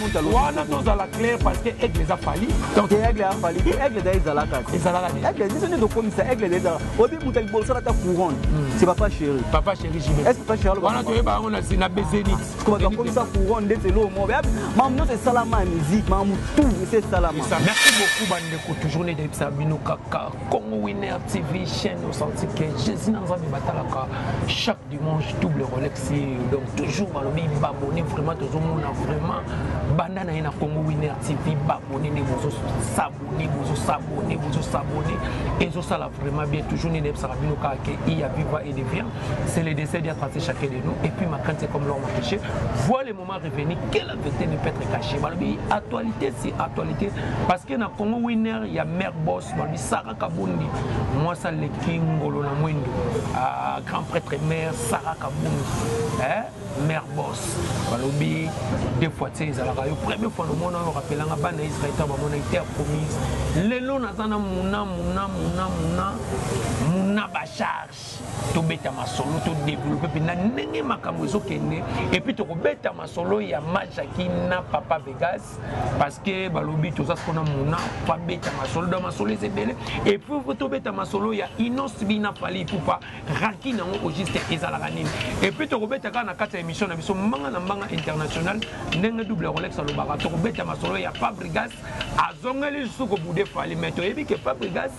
moto alobi. Wana tozala clair parce que aigle eza Fally. Donc aigle ya Fally te, aigle eza ezalaka te. Ezalaka te. Aigle biso nde tokomisa aigle eza ezalaka. Oyebi moto ya liboso alata couronne, c'est papa chéri. Papa chéri JB. Est-ce que papa chéri aloba Wana toyeba yango na na Zenith. Parce que bato bakomisa couronne ndeti eloko moko. Makambo nyonso esalama ya musique, makambo tout esi esalama. Merci beaucoup bandeko, toujours nde toyebisa bino kaka Congo Winner TV, chaîne authentique. Jésus na Nzambe batalaka chaque dimanche double Rolex, donc toujours balobi babonné vraiment, tozomona vraiment banda na ye na Congo Winner TV, babonné nde bozo s'abonner, bozo s'abonner, bozo s'abonner, ezosala vraiment bien. Toujours nde nayebisaka bino kaka ke il y a viva et devient, c'est le décès d'y tracer chacun de nous. Et puis ma crainte, c'est comme l'homme a péché, voit le moment revenir que la vérité ne peut être cachée. Balobi actualité, c'est actualité, parce que na Congo Winner il y a mère boss, balobi Sarah Kabundi, moi ça leki ngolo na mwendo, ah, grand prêtre mère Sarah Kabundi, hein, mère boss, balobi deux fois tse ezalaka yo première fois nomona oyo rappelanga bana Israël ta bamona terre promise. Lelo naza na muna muna muna muna muna ba charge, tobeta masolo, todeveloppe mpenza ndenge makambo ezokende. Et puis tokobeta masolo ya Majaki na Papa Vegas, parce que balobi toza sikoyo na muna babeta masolo, donc masolo eza ebele. Et puis tobeta masolo ya Innoss'B na Fally Ipupa, ranki nango au juste ezalaka nini. Et puis tokobeta kaka na kati ya émission na biso Mbanga na Mbanga International, ndenge double Rolex alobaka, tokobeta masolo ya Fabregas azongeli lisusu kobude Fally. Mais toyebi ke Fabregas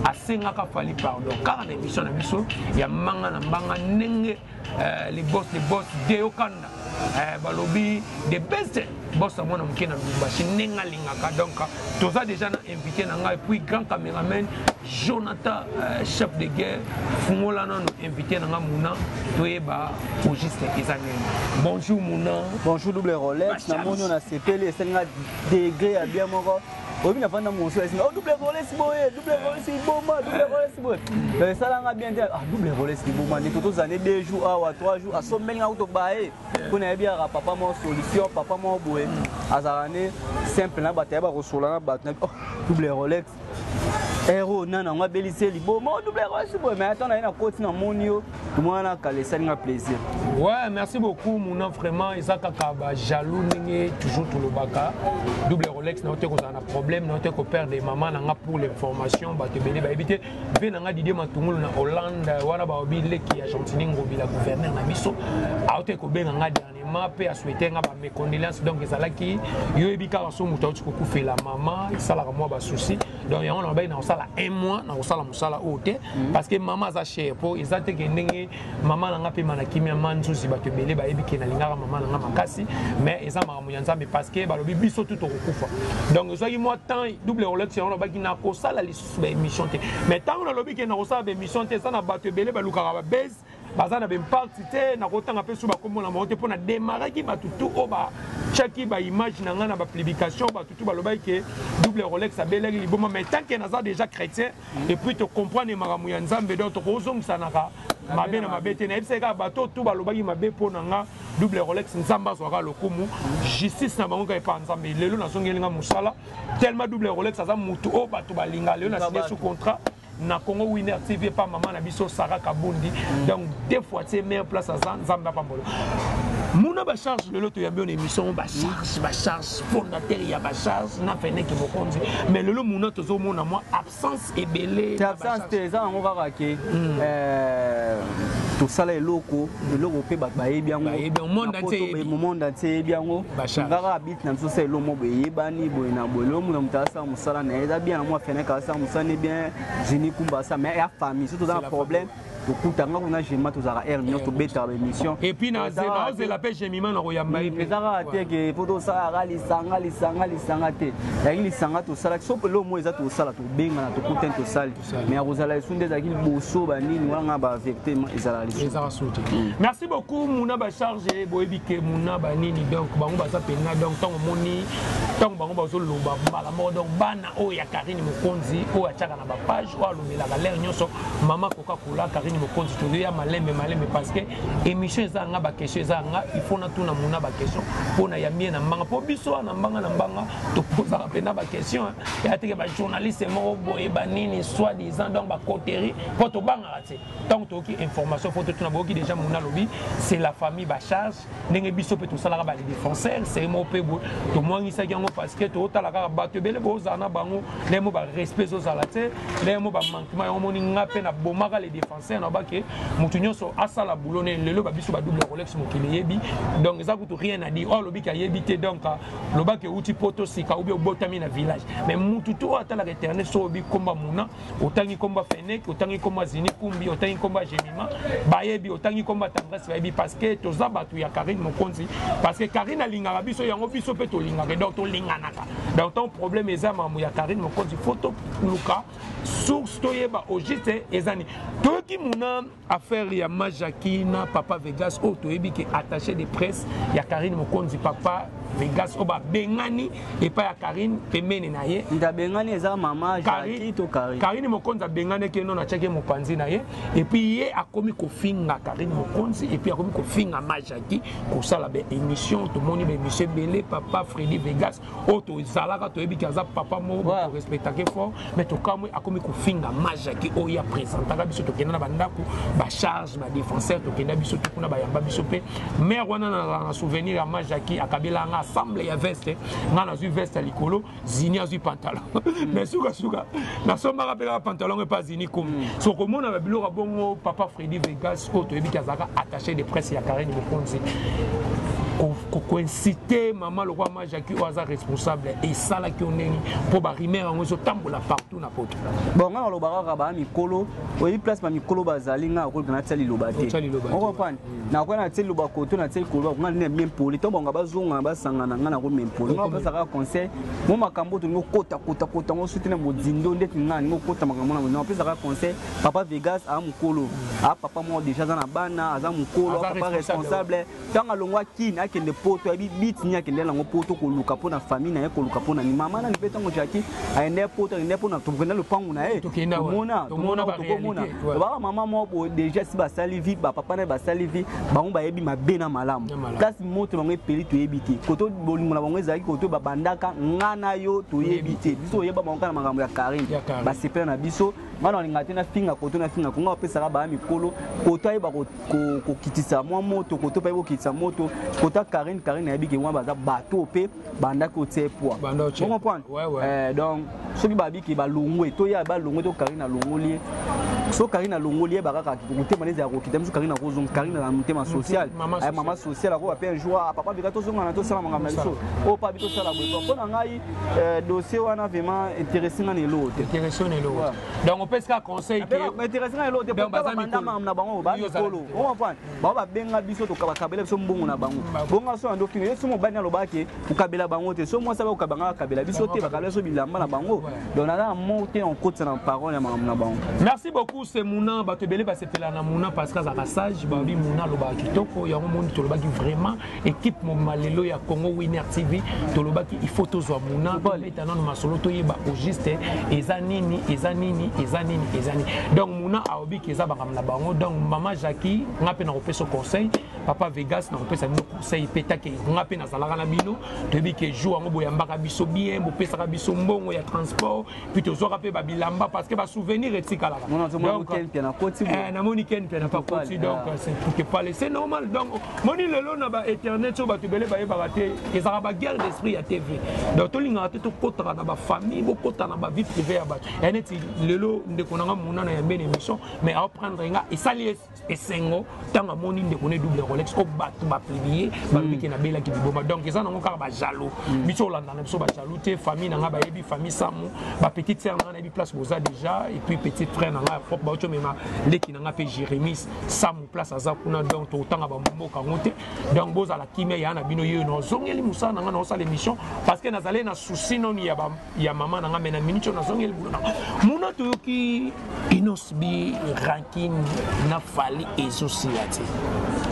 asengaka Fally pardon kaka na émission na biso ya Mbanga na Mbanga, ndenge les boss, les boss Deo Kanda, balobi the best boss ya mwana moke na Lubumbashi, ndenge alingaka. Donc toza déjà na invité na ngai, puis grand caméraman Jonathan, chef de guerre, fungola nano invité na ngai Muna, toyeba au juste eza nini. Bonjour Muna. Bonjour double Rolex, Ba namoni na sepeli esenga degré ya bien moko. Oyebi na vanda mosu esenga oh double Rolex boye, double Rolex liboma, double Rolex boye. Donc esalanga bien te, ah double Rolex liboma ndeko tozane 2 jours awa 3 jours asombeli nga kuto baye. Mpo nayebi yaka papa moko solution, papa moko boye azalaka ne simple na bato, ayeba kosola na bato. Oh double Rolex ero nana yango abelisi ye liboma, oh double Rolex boye. Mais ata na ye na koti na moni yo mwana kala esali nga plaisir. Ouais, merci beaucoup Muna, vraiment eza kaka ba jaloux ndenge toujours tolobaka. Double Rolex na te kozala na problème, na te ko perdre maman na nga. Pour l'information, bato ebele bayebi te mpe na nga Didier Matungulu na Hollande wana, baobi leki ya Gentini Ngobila, gouverneur na biso, aote kobenga nga dernièrement mpe asouhaite nga ba mes condoléances. Donc ezalaki yo yebi kaka so moto auti kokufela mama, esalaka mwa basusi. Donc yango na babai na kosala un mois na kosala mosala oyo te, parce que mama aza cher, po eza te ke ndenge mama na nga mpe mana kimia ma nzuzi. Bato ebele bayebi ke nalingaka mama na nga makasi, mais eza makambo ya Nzambe, parce que balobi biso tu tokokufa. Donc ezwaki mwa temps double Rolex, yango nalobaki nakosala lisusu baémission te. Mais ntango nalobi ke nakosala baémission te, eza na bato ebele balukaka babase, baza na bemparti te, nakotanga mpe so bakombo na bango te, mpo na démarraki bato tu oyo batiaki baimage na ngai na bapublication. Bato tu balobaki ke double Rolex abelaki liboma. Mais tant ke naza déjà chrétien et puis tocomprendre makambo ya Nzambe, donc tokozongisanaka mabe na mabe te. Nayebisaki kaka bato tu balobaki mabe mpo na nga double Rolex, Nzambe azwaka lokumu, justice na bango kaka epa Nzambe. Lelo nazongeli nga mosala, tellement double Rolex aza motu oyo bato balinga. Lelo nasigné sous contrat na Congo Winner TV pa mama na biso Sarah Kabundi. Donc deux fois tie meilleure place aza, Nzambe apambola Muna Bacharge. Lelo toyambi ona émission Bacharge, Bacharge fondateur ya Bacharge na Feneke Mokonzi. Mais lelo Muna, tozomona mwa absence ebele. Te, absence te, eza yango kaka ke tosala eloko, eloko mpe bato bayebi yango. Bayebi yango, monde entier eyebi. Monde entier eyebi yango. Bacharge. Kaka bit na biso osala eloko moko boye eyebani boye na boye. Lelo muna moto asala mosala na ye eza bien, na mwa Feneke asala mosala ne bien, Jini Kumba asala, mais ya famille so toza C'est na la problème, tokutanga kuna gema, tozalaka aire nyonso, tobetaka baémission. Et puis naozela mpe Jemima na koyamba ye mpe. Eza kaka te ke po tosalaka lisanga lisanga lisanga te, ezalaki lisanga tosalaki so eloko moko eza tosala, tobengana, tokutani, tosali. Mais ya kozala esu nde ezalaki liboso banini wana nga bavérité ezalaka lisusu. Ezaka su te. Merci beaucoup Muna Bacharge. Boyebi ke Muna banini, donc bango baza pena. Donc ntango omoni, ntango bango bazoloba mbala moko, donc bana oyo ya Karine Mokonzi oyo atiaka na bapage oyo alobelaka lere nyonso mama Coca-Cola Karine. Karine Mokonzi. Tozoya malembe malembe parce que émission eza nga, baquestion eza nga, il faut natuna Muna baquestion mpona ya mie na mbanga, mpo biso wana mbanga na mbanga topozaka mpena baquestion ya teke bajournaliste moko boye banini soi disant, donc bacoterie, mpo tobangaka te. Ntango toyoki information, faut totuna. Boyoki déjà Muna alobi c'est la famille, bacharge ndenge biso mpe tosalaka badéfenseur seri moko mpe boye tomwangisaki yango, parce que totala kaka bato ebele bozala na bango ndenge mo barespect ezozala te, ndenge mo bamanquement yango. Moni nga mpe nabomaka les défenseurs na bake motu nyonso asala boulot ne. Lelo babiso badouble Rolex, mokili eyebi, donc eza kutu rien à dire. Oyo alobiki ayebi te, donc lobaki euti poto sika ou bien obotami na village, mais mutu to oyo atalaka internet, so oyebi komba Muna, otangi komba Fenek, otangi komba Zini Kumbi, otangi komba Jemima, bayebi, otangi komba Tendresse, bayebi, parce que toza bato ya Karine Mokonzi, parce que Karine alingaka biso, yango biso mpe tolingaka, donc tolinganaka. Donc tant problème eza makambo ya Karine Mokonzi, faut toluka source, toyeba au juste eza nini. Toyoki Muna affaire ya Majaki na papa Vegas, oyo toyebi ke attaché de presse ya Karine Mokonzi, papa Vegas oyo babengani epai ya Karine pembeni na ye. Moto abengani eza mama Jaki to Karine? Karine Mokonzi abenganaki ye, nono atiaki ye mopanzi na ye, et puis ye akomi kofinga Karine Mokonzi, et puis akomi kofinga Majaki, kosala baémission. Tomoni baémission ebele. Papa Fredi Vegas oyo tozalaka toyebi ke aza papa moko torespectake fort, mais tokamwe akomi kofinga Majaki oyo apresentaka biso. Tokenda na bandako bacharge badéfenseur, tokenda biso te kuna, bayamba biso mpe mare wana. Nazala na souvenir ya Majaki akabela nga ensemble ya veste. Nga nazwi veste ya likolo, Zini azwi pantalon, mais sukasuka nasombaka mpe kaka pantalon epa Zini Komi. So komona babiloko ya bongo, papa Fredi Vegas oyo toyebi ke azalaka attaché de presse ya Karine Mokonzi, koincite mama lokwa Majaki oyo aza responsable, esalaki yo ndenge mpo barumeur yango ezotambola partout na poto? Bon, nga naloba kaka baa mikolo, oyebi place bamikolo bazali, nga nakolika natia liloba te. Otia liloba te. Ocomprendre, nakoya natia liloba koto, natia koloba nga nde bien poli. Ntango bango bazonga basangana, nga nakomi impoli. Nga napesaka kaka conseil mo makambo tolingi okota kota kota ngo soki na modindo ndeti nga nalingi okota makambo na modindo. Napesaka conseil, papa Vegas aza mokolo, aa papa moko déjà aza na bana, aza mokolo, Aza papa responsable. Responsable. Ntango alongwa Kini akende poto, ayebi biti nini akende nango poto, koluka mpo na famille na ye, koluka mpo na ni mama nani mpe. Ntango Jaki ayende poto, akende mpo na tokenda lopangu na ye. Tokenda wa. Tomona. Tomona ba tokomona réalité, ouais. baka mama moko boye déjà si basali vie, bapapa na ye basali vie, bango bayebi mabe na malamu. Na malamu. Kasi moto bango epeli, toyebi te koto bolingo na bango ezalaki, koto babandaka, nga na yo toyebi te. Biso toyeba bango kaka na makambo ya Karine. Ya Karine. Basepela na biso. Nga na olinga te nafinga koto, nafinga konga. Bapesaka baya mikolo, koto ayeba kokitisa mwa moto, koto mpe ayeba kokitisa moto kota Karine. Karine ayebi ke wana baza bato mpe bandaki otie poids. Banda otie. Ocomprendre? Ouais. Donc soki babiki balongwe, toya balongwe to Karine alongoli ye, so Karine alongoli ye, bakaka motema nde ezala kokita biso. Karine akozonga, Karine aza motema social. Mama. Aya mama social akoba mpe un jour: "Ah, papa bika tozongana, tosala makambo na biso oyo pa bi tosala boye." Mpo na ngai, dossier wana vraiment intéressé nga na eloko te. Intéressé na eloko. Ouais. Donc opesi kaka conseil ke intéressé nga na eloko te. Donc, baza banda mikolo. makambo na bango Yo ozala bamikolo, te. ocomprendre, bango babenga biso, bakabela biso mbongo na bango. Bango. Bonga so ando finga ye, so mobali alobaki kokabela bango te, so mwasi abe kokaba, nga bakabela biso te, bakabela biso bilamba na bango. Donc naza na mo te okotisa na parole ya makambo na bango. Merci beaucoup. C'est Muna. Bato ebele basepela na Muna parce que azalaka sage. Babi Muna alobaka kitoko. Yango moni tolobaki vraiment équipe mobima lelo ya Congo Winner TV, tolobaki il faut tozwa Muna, tobeta nano masolo, toyeba au juste eza nini, eza nini, eza nini, eza nini. Donc Muna aobiki eza makambo na bango. Donc mama Jacki, nga mpe nakopesa conseil, papa Vegas, nakopesa bino conseil mpe take nga mpe nazalaka na bino. Toyebi ke jour yango boyambaka biso bien, bopesaka biso mbongo ya transport, puis tozwaka mpe babilamba, parce que basouvenir etikalaka. Mona ozomona Donc, Ken Mpe na koti boye. Namoni Ken mpe na pakoti. Donc Ah. c'est pour que parler, c'est normal. Donc moni lelo na bainternet oyo bato ebele bayebaka te, ezalaka baguerre d'esprit ya TV. Donc tolingaka te tokotaka na bafamille, bokota na bavie privée ya bato ya neti lelo. Ndeko na nga Muna na yambe na émission, mais aoprendre nga esali esengo ntango amoni ndeko ne double Rolex oyo bato bapublie, balobi ke nabelaki liboma. Donc eza nango kaka bajaloux. Biso olanda na biso bajaloux te. Famille na nga bayebi, famille Samu, bapetite sœur na nga nayebi place boza déjà, et puis petite frère na nga propre bauti omema leki na nga mpe Jérémis Samu, place aza kuna. Donc totanga bamboka yango te. Donc bozala kimia ya na bino. Ye nazongeli mosala na nga, naosala émission parce que nazali na souci noni ya mama na nga, mais na minute oyo nazongeli bulo na nga. Muna toyoki. Innoss'B rancune na Fally ezosila te.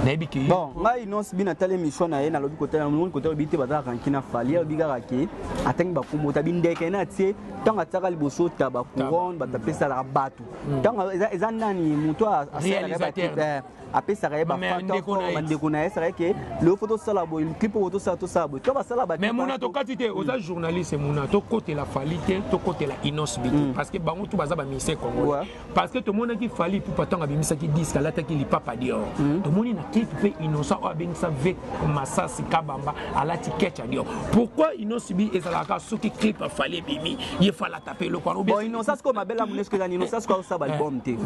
Nayebi ke bon, ngai Innoss'B natali émission na ye, nalobi kotala moni kotala bi te baza rancune na Fally, alobi kaka ke atangi bakombo ta bindeke na tie ntango atiaka liboso ta bacouronne, bato apesalaka bato ntango eza nani moto Réalisateur. Apesaka ye bandeko na ye, esaka ke lelo fo tosala boye, clip oyo tosala, tosala boye, to basala. Mais Muna, tokati te, oza journaliste. Muna, tokotela Fally te, tokotela Innoss'B te, parce que bango tu baza bamusicien congolais, parce que tomonaki Fally Ipupa ntango abimisaki disque, alataki lipapa Dior. Tomoni na clip mpe Innocent oyo abengisa ve Masasi Kabamba alati ketch ya Dior. Pourquoi Innoss'B ezalaka soki clip ya Fally ebimi, ye falata mpe eloko wana? Bon, Innocent sikoyo mabela monene, soki ezani Innocent sikoyo azosala baalbum te.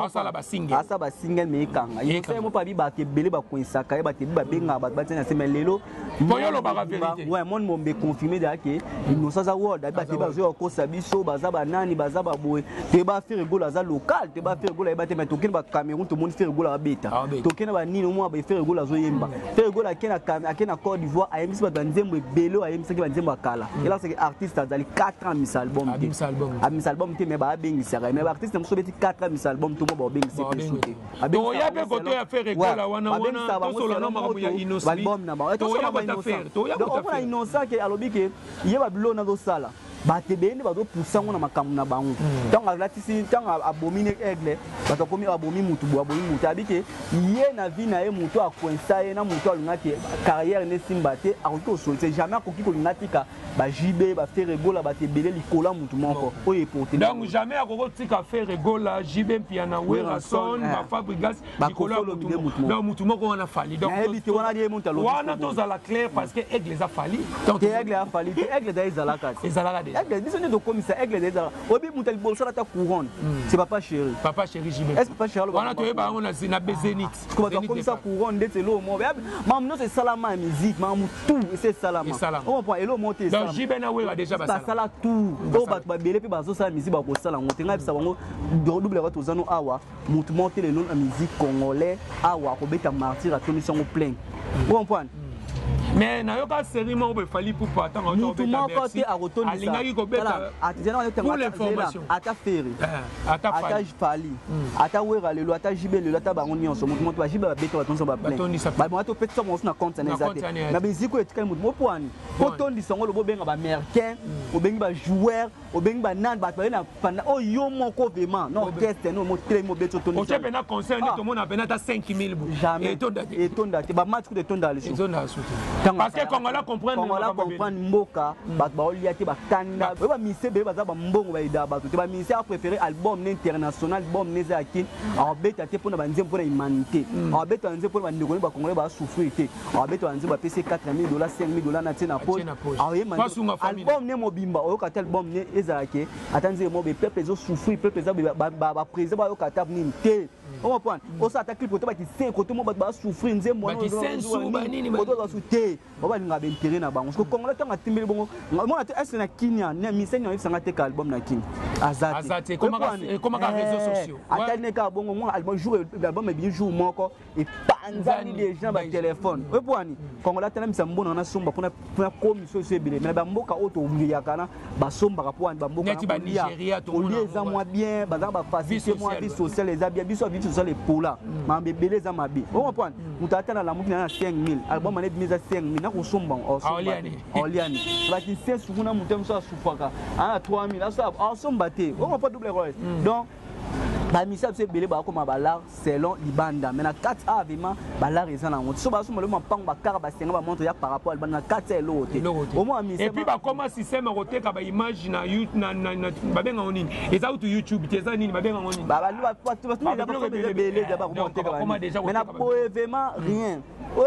Asala basingle. Asala basingle, me ekanga Innocent ye moko abi bato ebele bakonisaka ye, bato ebele babengaka bato batia na se, mais lelo Po yo olobaka vérité. Ouais, monde mombe confirmé déjà ke Innocent aza world. Abi bato bazoya kokosa biso, baza banani, baza baboye. Toyeba Ferre Gola aza local, toyeba Ferre Gola ayeba te, mais tokende ba Cameroun, tomoni Ferre Gola abeta. Abeta. Tokende banini, omona ba Ferre Gola azoyemba. Ferre Gola ake na Côte d'Ivoire, ayembisi bato banzembo ebele oyo ayembisaki, banzembo ya kala. Elakisaki artiste azali 4 ans misa album te. Abimisa album. Abimisa album te, mais baabengisaka ye. Mais baartiste mosusu obeti 4 ans misa album to mo baobengisa pe su te. Toya mpe koto ya Ferre Gola wana, wana tosola na makambo ya Innoss'B. Album na bango. Toya kota Ferre, toya kota omona Ferre. Innocent ke alobi ke ye babilo nazosala, bato ebele nde bazopusa yango na makambo na bango. Ntango alatisi, ntango abomi ne aigle, bato akomi abomi mutu boye, abomi mutu. Abi ke ye na vie na ye, mutu akoinsa ye na mutu alingaki carrière ne simba te, akoki kosolise jamais, akoki kolinga tika baJB, baFerre Gola, bato ebele likolo ya mutu moko oyo eporte. Donc jamais akoki kotika Ferre Gola, JB Mpiana, Werrason, baFabregas likolo ya mutu moko. Donc mutu moko wana Fally. Donc nayebi te wana ye mutu alobi. Wana tozala clair, parce que aigle eza Fally. Te, aigle ya Fally te, aigle eza ezalaka te. Ezalaka déjà. Aigle biso nde tokomisa aigle eza ezalaka. Oyebi moto ya liboso alata couronne, c'est Papa Chéri. Papa Chéri JB. Est-ce Papa Chéri? Wana toyeba yango na Zénith. Bato bakomisa couronne ndeti eloko moko. Makambo nyonso esalama ya musique, makambo tout ese esalama. Ocomprend eloko moko te. Donc JB na Wera déjà basala tout oyo bato babele mpe bazosala musique, bakosala yango te. Ngai bisa bango double ba toza no awa, motu moko te lelo na musique congolais awa akobeta martyr atondisi yango plein, ocomprendre? Mais nayoka série moko boye, Fally Ipupa ntango mutu moko te akotondisa. Alingaki kobeta. Pour l'information. Ata Ferre, ata ata Fally, ata Wera lelo, ata JB lelo, ata bango nyonso, motu moto baJB babeta, batondisa baplein, bango topetisa bango na compte na eza te. Na biziki oyo etikali, motu mopwani potondisa yango lobo, obenga baaméricain, obengi bajoueur, obengi banani, bato baye na panda oyo yo moko vraiment na orchestre no motelemi, obeti, otondisa. Otie pena concert nde tomona pena ata 5000 bo. Jamais. Etonda te. Etonda te, bamatch kuta etonda lisusu. Etonda lisusu te, parce que Congolais comprendre. Congolais comprendre mboka, bato baolia te, bakanda oyo bamise ebele baza bambongo bayeda bato te. Bamise apréféré album ne international, album ne eza ya kini, aobeta te mpona banzembo mpona humanité, aobeta banzembo mpona bandeko ne bacongolais basouffrir te, aobeta banzembo bapesi 4000 dollars, 5000 dollars na tie na poche, aoyemba album ne mobimba. Oyoka te album ne ezalaki ata nzembo moko peuple ezosouffrir, peuple eza baprésident bayoka ata nini te. Ocomprendre? Osala ata clip oto bakise kote mo bato basouffrir, nzembo oto basu te, bao balingaka baintérêt na bango. Parce que Congolais ntango atimbeli bongo, mona te ese na Kinia miseni oyebisanga te ka album na Kini aza te. Atali ne kaka bongo mwa album, jour album ebimi, jour moko epanzani déjà batelefone oyo. Po wani Congolais atalamisa mbona wana somba mpona komiso eso ebele. Mais na bamboka oyo toliyaka na basombaka, po wani bamboka kolia eza mwa bien, baza bafacilité, mwa vie sociale eza bien. Biso ya vie sociale epola, makambo ebele eza mabe. Ocomprendre? Moto ata na lamuki na 5000, album ana ebimi eza 5000, nakosomba oliani bakisensu kuna. Moto mosu asufaka ana 3000, asomba te. Ocomprendre, double role? Donc bamisa biso ebele bakoma balare selon libanda, mais na kati awa vraiment balare eza nango so basomba lelo mapango, bakara, basenga, bamontre ya par rapport libanda, na kati ya eloko te. Omona mise. Et puis bakoma système ya koteka baimage na babengango nini? Eza kutu YouTube te, eza nini, babengango nini? Ebele bakoma, mais na boye vraiment rien.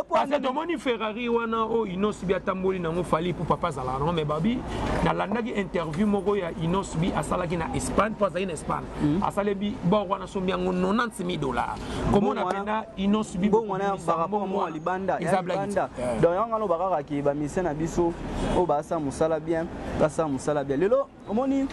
Parce que tomoni Ferrari wana oyo Innoss'B atamboli nango, Fally Ipupa papa azalaka nango. Mais babi nalandaki interview moko ya Innoss'B asalaki na Espagne, mpo azalaki na Espagne, asalebi bor wana, asombi yango 90 000 dollars. Komona mpena Innoss'B mbongo wana par rapport mo libanda eza libanda. Donc yango wana bakaka ke bamusicien na biso oyo basala mosala bien, basala mosala bien. Lelo omoni,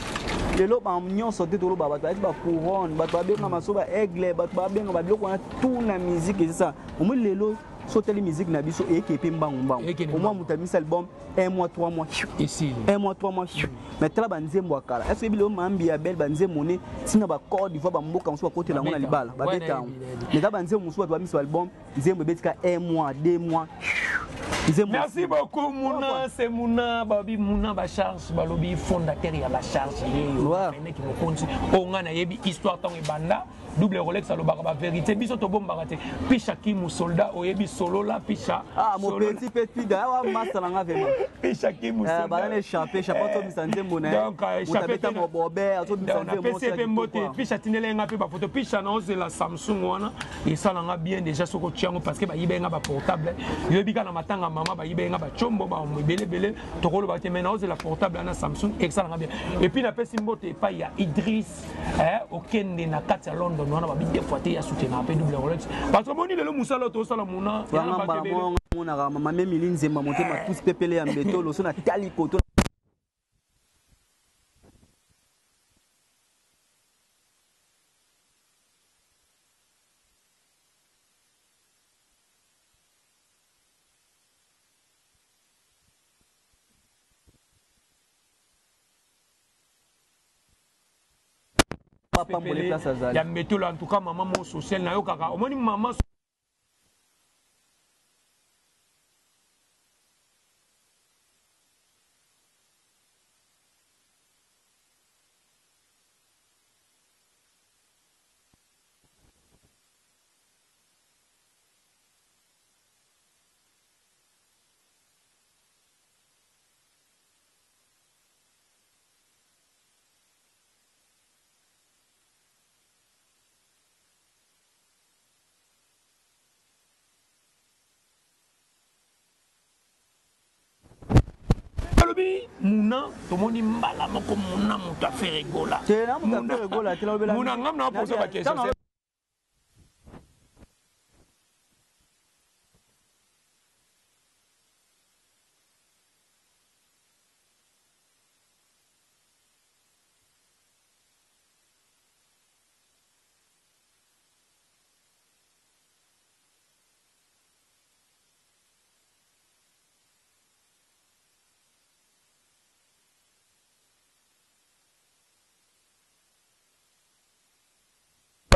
lelo nyonso te toloba bato bayati bacouronne, bato babengama so baaigle, bato babenga babiloko wana tout na musique ezisa. Omoni lelo So otali musique na biso eyeke mpe mbangu mbangu. Ekende Au moins moto abimisi album un mois, 3 mois, esili. Un mois, 3 mois. Mais tala banzembo ya kala. Est ce que bilo mambi ya bel banzembo ne ntina ba Côte d'Ivoire, bamboka mosusu bakotela yango na libala, babeta yango. Mais eza banzembo mosusu bato babimisa album, nzembo ebetika un mois, 2 mois. Nzembo. Merci beaucoup Mouna, c'est Mouna, babi Mouna Bacharge, balobi fondateur ya Bacharge yeyo. Feneki mokonzi, onga na yebi histoire tango ebanda, Double Rolex alobaka ba vérité, biso tobombaka te. Pisha Kimu soldat oyebi solola Pisha. Ah, mon petit petit gars, awa masa na nga vraiment. Pisha Kimu soldat. Bana échappé, échappé tobimisa nzembo na ye. Donc échappé abeta mobobe, azobimisa nzembo. Napesi ye mpe mbote, Pisha tindela ye nga mpe bafoto. Pisha na ozela Samsung wana esalanga bien déjà soki otia yango parce que bayiba ye nga baportable. Yoyebi kaka na matanga mama bayiba ye nga bacombo ba ebele ebele, tokoloba te, mais na ozela portable wana Samsung esalanga bien. Et puis napesi mbote epai ya Idriss okende na kati ya London wana, babi deux fois te ya soutenir mpe Double Rolex parce que omoni lelo mosala oyo tozosala muna ya na wanga bato mbala ebele. Moko monaka mama Memili Nzemba motema tusi pepele ya mbeto loso na tali koto. Bapambole place azali. Ya mbetolo, en tout cas mama moko social nayokaka, omoni mama. Balobi Muna, tomoni mbala moko Muna moto a Ferre Gola. Te, na moto a Ferre Gola te, nalobela. Muna ngam na poser ba question.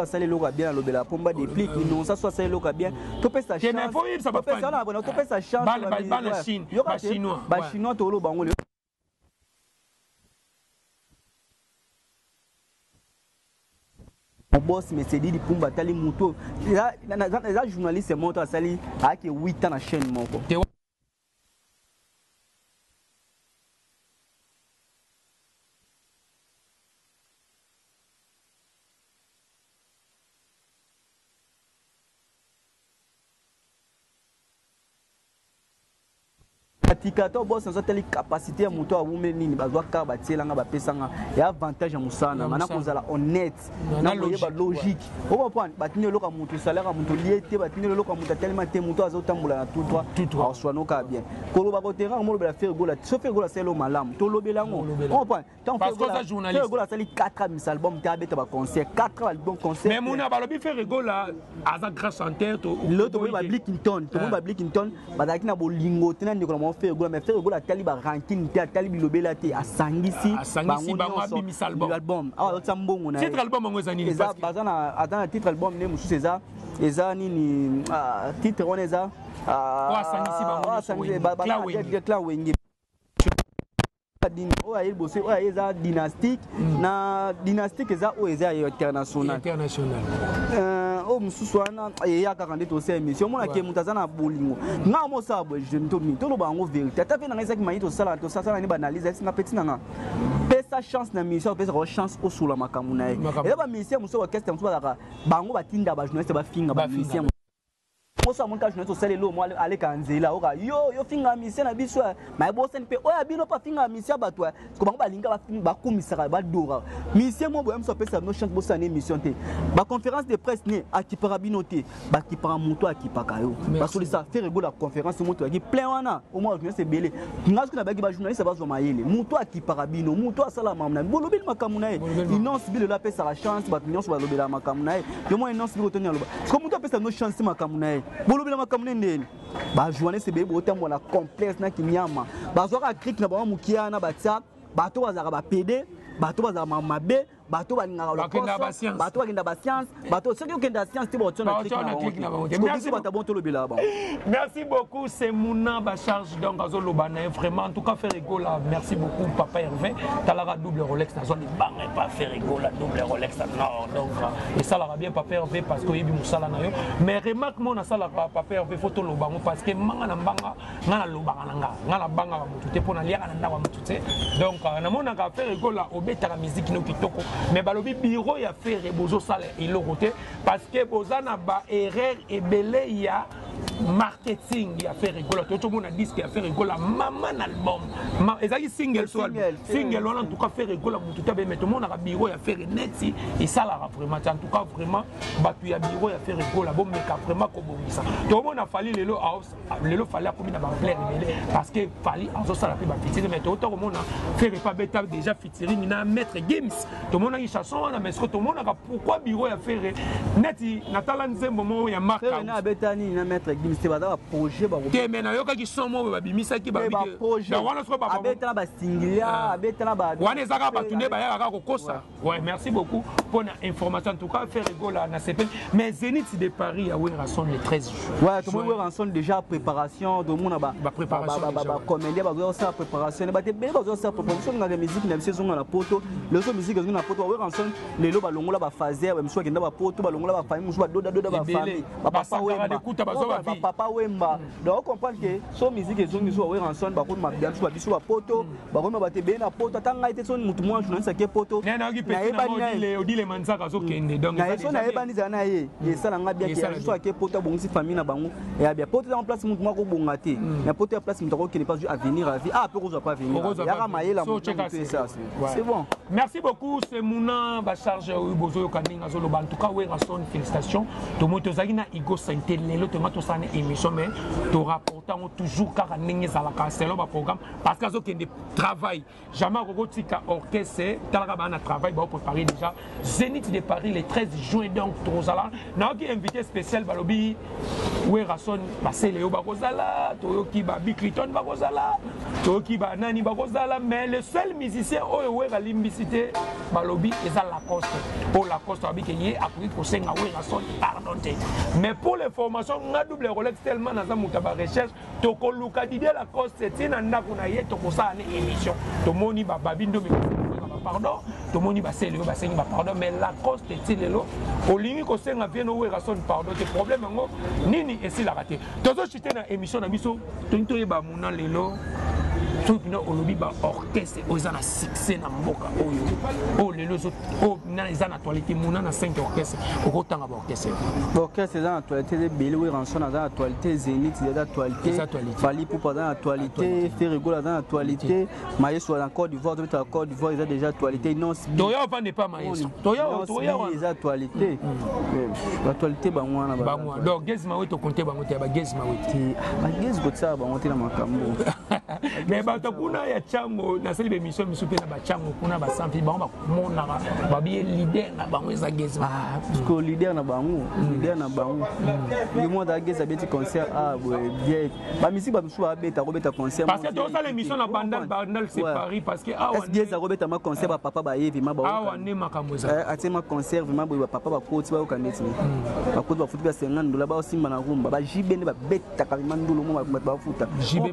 Asali eloko ya bien, alobela pomba déplique non, ça so asali eloko ya bien, topesa. Te, mais faut yebisa ba fans. Topesa chance. Bana Chine, ba Chinois. Bachinois, toloba bango lelo. Mon boss Monsieur Didi Pumba atali moto eza journaliste moko asali ayaki 8 ans na chaîne moko. Te. Atika to boss nazo atali capacité ya moto awumeli nini, bazwa kaka batielanga, bapesanga ya avantage ya mosala na nga na kozala honnête Na na koyeba logique. Logique, ocomprendre. Batindi eloko ya moto, salaire ya moto lie te, batindi eloko ya moto atelema te, moto azotambola na tout droit. Tout droit. Aswanoka bien koloba kotenga molobela Ferre Gola. So Ferre Gola asali malamu, tolobela yango. Olobela. Ocomprendre. Tant Parce que oza journaliste. Ferre Gola asali 4 ans album te, abeta baconcert 4 album concert. Mais Muna, balobi Ferre Gola aza grand chanteur to. Lelo tomoni bablikington, tomoni bablikington bazalaki na bolingo te na ndeko na bango Ferre Gola, mais Ferre Gola atali barankine te, atali bilobela te, asangisi. Asangisi bango, nyonso. Abimisa album. Album awa azotia mbongo na ye. Titre album yango eza nini? Eza Parce que baza na aza na titre album nde mosusu eza nini, ah, titre wana eza ah, Oyo asangisi bango oyo nyonso, asangisi Wenge. baza Clan na Wenge. Clan Wenge. Oyo aye liboso, oyo aye eza dynastique na dynastique, eza oyo eza ya international. International. Oyo mosusu wana eya kaka nde tosala émission, omonake moto aza na bolingo nga mosala boye jeune to mingi, toloba yango vérité. Ata mpe na ngai ezaki mai tosala, tosala nde baanalyse esinga peti na nga, pesa chance na musicien, opesaka chance osola makambo na ye. Makambo. Eza bamusicien mosusu, orchestre mosusu bazalaka bango batinda bajournaliste bafinga Bafinga. bamusicien moso. Amoni kaka journaliste osala eloko mo aleka nzela oka yo yo finga musicien na biso, ma ebosani mpe oyo ya bino mpe afinga musicien bato, parce que bango balinga bakumisaka, badora musicien mo boye. Moso apesa bino chance bosala na émission te, baconférence de presse ne akipaka bino te, bakipaka moto akipaka yo. Merci. Basolisa Ferre Gola conférence moto ayaki plein wana, omwa journaliste ebele. Nga soki nabaki bajournaliste bazwa mayele, moto akipaka bino, moto asala makambo na bolobeli makambo na ye. Bolobeli makambo. Inonce bilelo apesaka chance, bato nyonso balobelaka makambo na ye. Yo mwa inonce biko toni aloba, parce que moto apesa bino chance makambo na ye. Bolobela makambo ne ndeni bajournaliste ebele botambola na complexe na kimiama, bazwaka crique na bango mokia na batia bato bazalaka bapede, bato bazalaka mabe, bato balingaka lokoso, bato bakenda bascience, bato soki okenda science te baotia na clique na bango te. Biso bato bon tolobelaka bango. Merci beaucoup, c'est Mouna Bacharge, donc azoloba na ye vraiment. En tout cas, Ferre Gola, merci beaucoup papa Hervé. Talaka double Rolex nazwa libanga epa Ferre Gola, double Rolex nord. Donc esalaka bien papa Hervé parce que oyebi mosala na yo. Mais remarque mo nasalaka papa Hervé, faut toloba yango parce que manga na mbanga nga nalobaka na nga, nga nabangaka motu te mpo naliaka na ndako ya motu te. Donc namonaka Ferre Gola obetaka musique no kitoko, mais balobi bureau ya Ferre bozosala eloko te parce que boza na ba erreur ebele ya marketing ya Ferre Gola. Totomona disque ya Ferre Gola mama na album ezalaki single, so single wana. En tout cas, Ferre Gola motu te mais tomonaka bureau ya Ferre neti esalaka vraiment te. En tout cas, vraiment bato ya bureau ya Ferre Gola, bomeka vraiment kobongisa. Tomona Fally lelo, lelo Fally akomi na baampleur ebele parce que Fally azosala mpe bafeaturing, mais tota komona Ferre pa beta déjà featuring na Maître Gims, tomonaki chanson wana. Mais ce tomonaka, pourquoi bureau ya Ferre neti natala nzembo moko ya Mark Abeta nini na Maître Gims te? Baza baprojet. Te, mais nayokaki son moko babimisaki. Wana abeta na basingilia, abeta na wana ezaka bato nde bayaka kaka kokosa. Ouais, merci beaucoup pour l'information. En tout cas, Ferre Gola na CP. Mais Zénith de Paris à Werrason le 13 juin. Ouais, tout le monde Werrason déjà préparation, tout le monde ba ba préparation. Ba ba comédien ba zo ça préparation, ba te ba zo ça préparation na musique na biso na poto. Le so musique na poto Werrason lelo ba longola ba phaser, ba miso kenda ba poto, ba longola ba famille, musu ba doda doda ba famille. Ba papa Wemba. Ba papa Wemba. Donc on comprend que so musique ezongi so Werrason ba ko ma biso ba biso ba poto, ba ko ma ba te be na poto atanga ete so mutu mwa journaliste ake poto. Odile Manzaka azokende. Donc so nayebani ezala na ye, esalanga bien so ake poto, abongisi famille na bango eya bien. Poto eza place mutu moko akobonga te, na poto ya place mutu akokende pas avenir à vie, ah mpe kozwa pas avenir yaka mayela motu esa, c'est bon. Merci beaucoup, c'est Mouna Bacharge oyo bozoyoka ndenge azoloba. En tout cas, Werrason, félicitations. Tomoi tozalaki na Igo Sente lelo, tonga tosala na émission, mais torapporte yango toujours kaka ndenge ezalaka selon baprogramme parce que azokende travail, jamais akokotika orchestre. Talaka baa na travail, baopréparé déjà Zénith de Paris le 13 juin. Donc tozala nayoki invité spécial, balobi Werrason, basele oyo bakozala, toyoki babi Cliton bakozala, toyoki banani bakozala. Mais le seul musicien oyo Wera alimbisi te, balobi eza Lacoste. Oyo Lacoste alobi ke ye akoki kosenga Werrason pardon te. Mais pour l'information, nga double Rolex, tellement naza moto ya barecherche, tokoluka Didier Lacoste ntina ndako na ye, tokosala ne émission. Tomoni bababi ndomi pardon, tomoni basele oyo basengi bapardon, mais Lacoste ti lelo olingi kosenga vie no Werrason pardon te. Problème yango nini esilaka te? Tozochite na émission na biso, tolingi toyeba mona lelo soki mpena olobi baorchestre oyo eza na succès na mboka oyo, oyo lelo oyo eza na actualité, mona na 5 orchestre okotanga baorchestre. Baorchestre eza na actualité eza ebele. Werrason aza na actualité, Zénith eza actualité, Fally Ipupa aza na actualité, Ferre Gola aza na actualité, Maestro na Côte d'Ivoire, tobetaka Côte d'Ivoire, eza déjà actualité. Toya ovande pa Maestro, toya. Eza actualité, actualité bango wana. Bango donc Gaz Mawete, okonte bango te, bagaz Mawete? Bagaz kotisaka bango te na makambo. Mais bato kuna ya ntango nasali bémission misu mpe na bachango kuna basampi bango bamonaka babi leader na bango eza Gaz. Parce que leader na bango, leader na bango yo mo azala Gaz, abeti concert, ah boye bien, bamisi bato mosusu babeta kobeta concert. Parce que tozosala émission na Bandal, Bandal c'est Paris, parce que awa Gaz akobeta ma concert, bapapa baye vraiment. Awa nde makambo eza. Atie ma concert vraiment boye, bapapa bakoti, bayoka ndeti bakoti, bafuti ba 50 dollars, baosimba na rumba, bajibe nde babetaka vraiment ndolo mo bato bafuta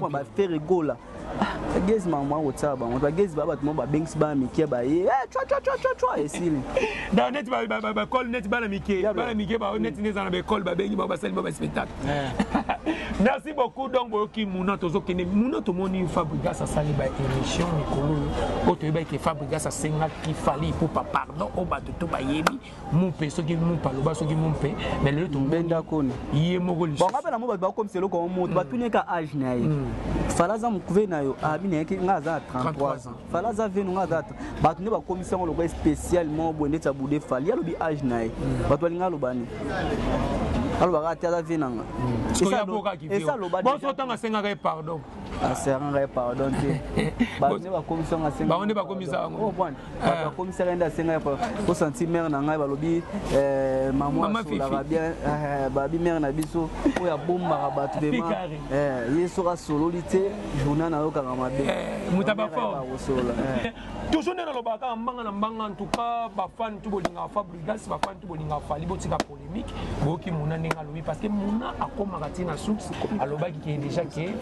baFerre Gola. Bagezi makambo akotisaka bango, bagezi baa bato mo babengisi bana mike baye cwa esili. Donc neti baekole, neti bana mike, bana mike neti nde eza na baekole, babengi bango, basali ba baspectacle. Merci beaucoup. Donc boyoki muna, tozokende muna, tomoni Fabregas asali baémission mikolo oyo, oyo toyebaki ke Fabregas asengaki Fally Ipupa pardon, oyo bato to bayebi mumpe, soki mumpe aloba, soki mumpe, mais lelo tombenda koni ye moko. Lisusu bonga mpe na mo bato bakomisa eloko moto, batuni eka age na ye. Fally aza mokuve na yo, abi na ye nga aza na 33 ans, Fally aza venu, nga aza. Bato nde bakomisa yango lokola spécial moko boye, ndeti abude Fally alobi age na ye, bato balinga aloba nini? Alobaka te, aza vie nanga. Esa otanga asengaka ye pardon. Asengaka ye pardon te. Bato nde bakomisa ngo asenga. Bango nde bakomisa yango. Bato bakomisaka nde asenga ye osanti mare na ngai balobi mama asolaka bien, babi mare na biso oyo abombaka bato vraiment ye soki asololi te, journal nayokaka mabe. Moto abafort toujours nde nalobaka kaka mbanga na mbanga. En tout cas, bafan tu bolingaka Fabrigas, bafan tu bolingaka Fali, botika polémique. Boyoki Muna ndenge alobi, parce que Muna akomaka ntina source. Alobaki ke déjà ke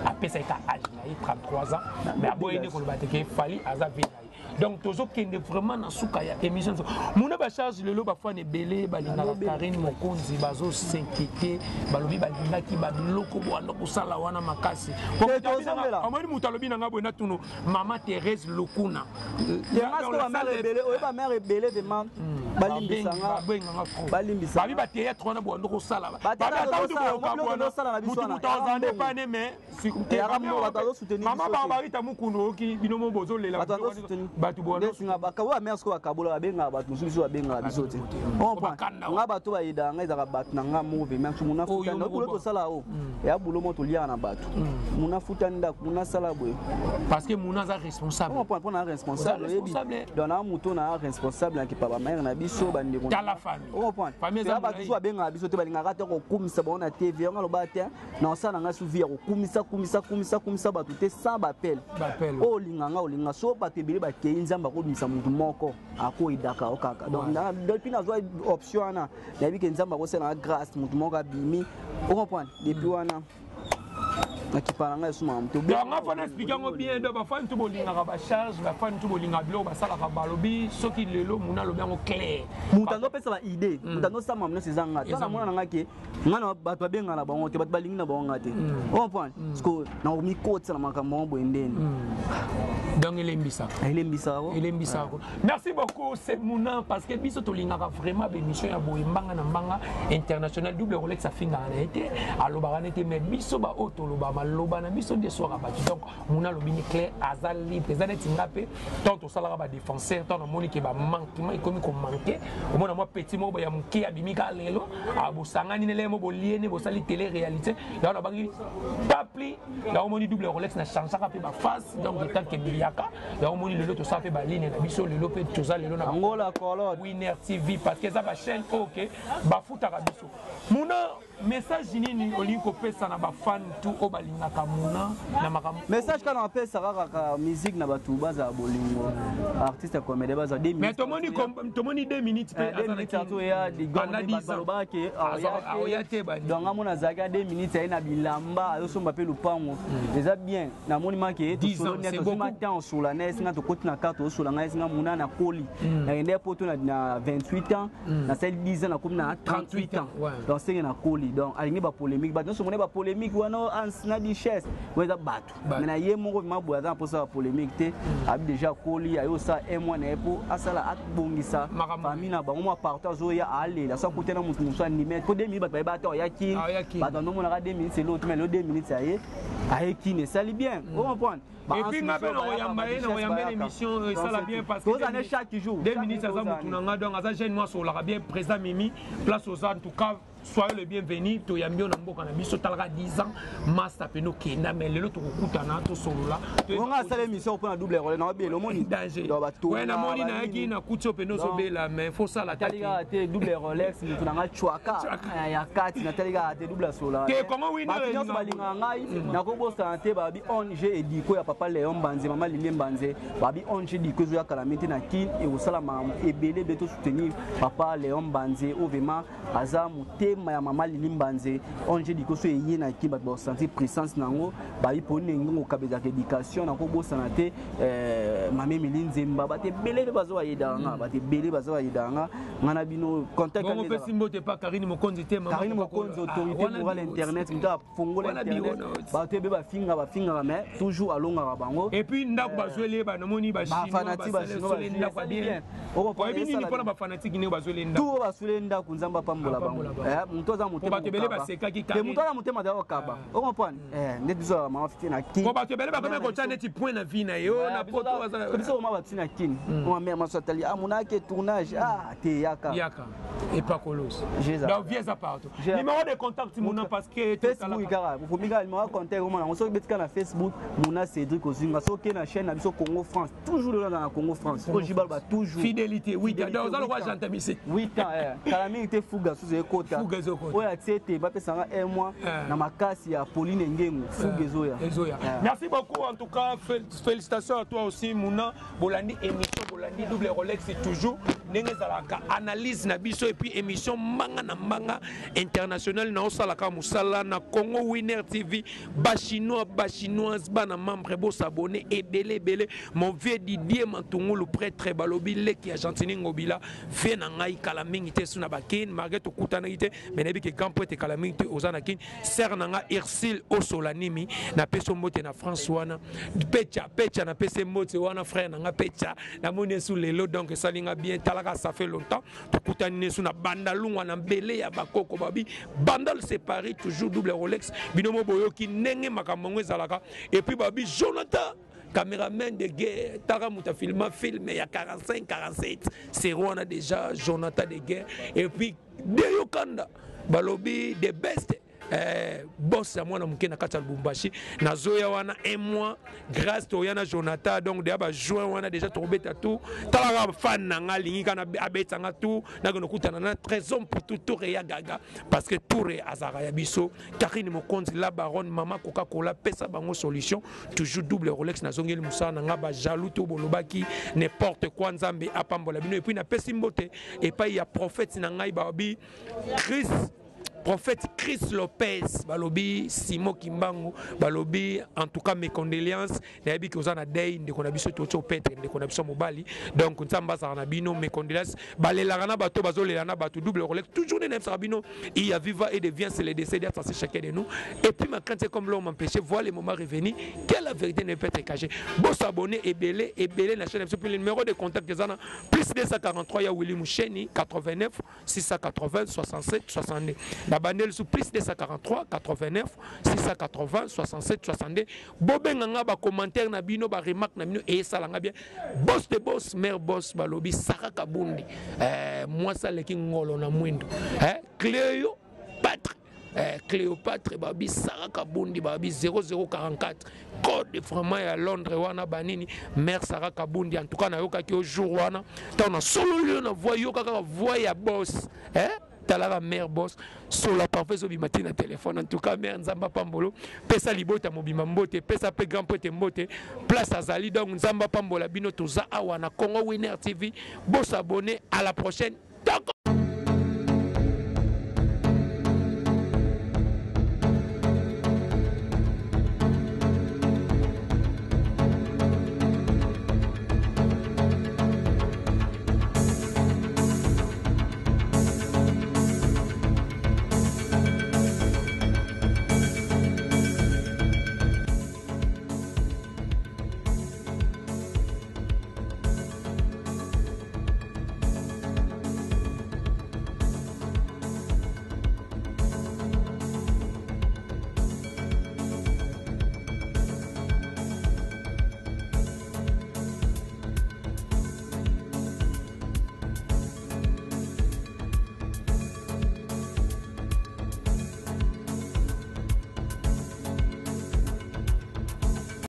apesaki ka age na ye 33 ans, mais aboyi nde koloba te ke Fali aza vie na ye. Donc tozokende vraiment na suka ya émission. Muna bacharge lelo, bafan ebele balingaka Karine Mokonzi bazos'inquiéter. Balobi balingaki babiloko bwanda kosala wana makasi. Omoni moto alobi na ngai boye, natuno mama Thérèse Lokuna. Oyo bamare ebele vraiment balimbisanga, balimbisa. Babi bathéâtre wana bwanda kosala, mutu azande pane, mais mama Barbarita Mukunu, oyoki bino mo bozolela bato. Bwana mare siko bakabola, babengaka bato mosusu, biso babengaka biso te. Nga bato bayedaka nga, ezalaka bato na nga moko vraiment. Muna futa bulo tosala o eya bulo mo toliaka na bato. Muna futa ndako, muna asala boye. Parce que Muna aza responsable. Mpo na responsable, oyebi, donc na moto na responsable nakipa bamare na biso, bandeko. Tala famille. Bato mosusu babengaka biso te, balingaka te kokumisa bango na TV. Yango aloba te na osala na ngai suvi ya kokumisa kumisa kumisa kumisa bato te sans bapele. Oyo olinga nga, olinga so bato ebele bakei, Nzambe akobimisa motu moko akoyedaka yo kaka. Donc depuis nazwa option wana, nayebi ke Nzambe akosala nga grâce, motu moko abimi, ocomprendre. Depuis wana nakipa na ngai esumaka moto. Donc nga fana explique yango bien. Donc bafani tu bolingaka bacharge, bafani tu bolingaka biloko basalaka, balobi soki lelo Muna alobi yango clair. Moto azopesa ba idée, moto azosala nyonso eza nga. To namona na nga ke nga na bato babenga na bango te, bato balingi na bango nga te, ocomprendre. Parce que nakomikotisa na makambo yango boye ndeni. Donc elembisaka. Elembisaka. Elembisaka. Merci beaucoup, c'est Muna, parce que biso tolingaka vraiment bémission ya boye, mbanga na mbanga international. Double Rolex afingaka na ye te, alobaka na ye te, mais biso baoyo toloba, maloba na biso nde eswaka bato. Donc Muna alobi ni clair, aza libre. Eza neti nga mpe, tant tosalaka badéfenseur, tant namoni ke bamanquement ekomi komanke, omona mwa petit moko ya moke abimi kaka lelo, bosangani nele mo boliene, bosali télé réalité yango nabangi pas plus. Yango omoni Double Rolex na changeaka mpe baface. Donc etant ke biliaka yango, omoni lelo tosala mpe baline na biso, lelo mpe toza lelo na Angola Kolot Winner TV, parce que eza bachaîne oyo ke bafutaka biso. Muna, message nini olingi kopesa na bafan tu oyo balingaka Muna na makambo? Message kaka napesaka kaka musique na bato bazala bolingo, artiste ya comédien bazala. Mais tomoni, tomoni 2 minutes mpe balobaka ke aoya te. Donc nga mona azalaki ya 2 minutes, aye na bilamba, azosomba mpe lupango, eza bien. Namoni make tozwi temps osola na esinga, tokoti na carte osola ngai esinga. Muna nakoli, nakende poto na 28 ans, nasali 10 ans, nakomi na 38 ans. Donc senge nakoli, donc alingi bapolémique, bato nyonso mone bapolémique wana na duchesse oyo eza bato. Mais na ye moko vraiment boye aza na mposa bapolémique te. Abi déjà akoli, aye osala un mois na ye mpo asala abongisa famille na bango mwa partout. Azoya alela so akutana motu mosusu anime po 2 minutes, bato bayeba ata oyaki, bato bandomonaka 2 minutes elo te. Mais lelo 2 minutes aye, aye kini, esali bien, ocomprendre. Et puis nga mpe nakoyamba ye, nakoyamba ye na émission, esala bien, parce que tozane chaque jour. 2 minutes aza motu na nga, donc aza jeune mwa asololaka bien. Président Mimi, place oza, en tout cas soyez le bienvenu. Toyambi yo na mboka na biso. Talaka 10 ans master pene okenda, mais lelo tokokutana, tosolola. Onga asala émission mpona Double Role na obela, omoni. Danger, ouais. Namoni nayaki nakuti yo pene ozobela, mais faut sala. Natali kaka te Double Rolex, motu na nga cwaka ya kati. Natali kaka te Double asola. Te Kongo Wina. Bato nyonso balingaka ngai, nakobosana te. Babi ong ediko ya papa Léon Mbanze, mama Lilie Mbanze, babi ong ediko ezoyaka na mite na Kine, ekosala makambo ebele ebele. Tosoutenir papa Léon Mbanze oyo vraiment aza motema ya mama Lili Mbanze. Ong ediko so eye na Kine, bato bakosentir puissance na yango. Babi mpo ndenge kokabezaka éducation, nakobosana te mama Emili Nzemba. Bato ebele mpe baza bayedaka nga, bato ebele baza bayedaka nga. Nga na bino contact. Bongo opesi mbote pa Karine Mokonzi te? Karine Mokonzi, autorité morale internet, moto afongola internet. Bato ebe bafinga, bafingaka, mais toujours alongaka bango. Et puis ndako bazweli ye, banamoni. Bafanatike, bachinois. Ndako ya bien. Oyebi nini mpona bafanatike ndenge bazweli ndako? Tout bazweli ndako, Nzambe apambola bango. Moto aza motema, bato ebele basekaki. Moto aza motema aza kokaba, ocomprendre? Nde biso ya mama fiti na Kini. Po bato ebele bakomi kotya neti point na vie na yo na poto. Biso koma bato na Kini, ma mère maso atali, ah, monaki tournage, ah te, yaka. Yaka epakolos. Donc vie eza partout. Numéro de contact, Muna, parce que Facebook kaka okomi kaka numéro ya contact omona yango. Soki betika na Facebook Muna Cédric, ozinga. Soki na chaîne na biso Congo France, toujours lelo na Congo France oyo jibaloba toujours. Fidélité 8 ans, donc oza lokwa gentamisi. 8 ans, kala mingi te. Fuga susu ekota oyo atie ete bapesanga un mois na makasi ya Pauline Ngengo, fuga ezoya. Ezoya. Merci beaucoup en tout cas, félicitations à toi aussi, Muna. Bolandi émission, bolandi double Rolex, toujours ndenge ezalaka, analyse na biso et puis émission mbanga na mbanga international. Na osalaka mosala na Congo Winner TV. Bachinois, bachinoise, bana membre, bosabone ebele ebele. Mon vieux Didier Mantungulu, prêtre, balobi leki ya Gentini Ngobila, vie na ngai, kala mingi te su na bakine, malgré tokutanaki te, mais nayebi ke grand prêtre, kala mingi te oza na Kine. Sere na nga Ursile Osola Nimi, napesi mbote na France wana. Pecha, Pecha, napesi mbote wana, frère na nga Pecha, namoni esu lelo, donc esali nga bien. Talaka, ça fait longtemps tokutani nesu na Bandalungwa na mbele ya bakoko babi Bandal, c'est Paris, toujours double Rolex. Bino mo boyoki ndenge makambo yango ezalaka. Et puis babi Jonathan, caméraman de guerre, taka moto afilma film ya 45 47 sero wana déjà, Jonathan de guerre. Et puis Deyo Kanda, balobi the best, boss ya mwana moke na kati ya Lubumbashi. Nazoya wana un mois, grâce toya na Jonathan, donc deya bajuin wana déjà tokobeta tout. Talaka, fan na nga alingi kana abetanga tout, nakende okutana na Trésor Mputu, tour ya gaga, parce que tour azalaka ya biso. Karine Mokonzi, la baronne, mama Coca Cola, pesa bango solution. Toujours double Rolex, nazongeli mosala na nga. Bajaloux to bolobaki n'importe quoi, Nzambe apambola bino. Et puis napesi mbote epai ya prophète na ngai, babi Chris, prophète Chris Lopez, balobi Simo Kimbangu, balobi en tout cas mes condoléances. Nayebi ke oza na deuil, ndeko na biso toti opetre, ndeko na biso mobali. Donc Nzambe azala na bino, mes condoléances. Balelaka na bato, bazolela na bato. Double Rolex, toujours nde nayebisaka bino, il y a vivant et devient, c'est le décès d'être chacun de nous. Et puis ma crainte, c'est comme l'homme empêché, voilà le moment revenu que la vérité ne peut être cachée. Bo s'abonner ebele ebele na chaîne na biso. Puis le numéro de contact eza na plus 243 ya Willy Musheni, 89 680 67 62. Na bandeli su, plus 243 89 680 67 62. Bobenganga, bacommentaire na bino, baremarque na bino esalanga bien. Boss de boss, mare boss, balobi Sara Kabundi, mwasi aleki ngolo na mwindo, Cléo Patre, Cléopâtre, babi Sara Kabundi, babi 0044, code vraiment ya Londres wana banini. Mare Sara Kabundi, en tout cas nayokaki yo jour wana ntango nasololi yo na voix, yoka kaka voix ya boss, eh? Talaka mare boss, sola parfait ezobima te na telefone. En tout cas mare, Nzambe apambolo, pesa libota mobima mbote, pesa mpe grand prêtre mbote place azali. Donc Nzambe apambola bino. Toza awa na Congo Winner TV, bosabone. À la prochaine. Toko.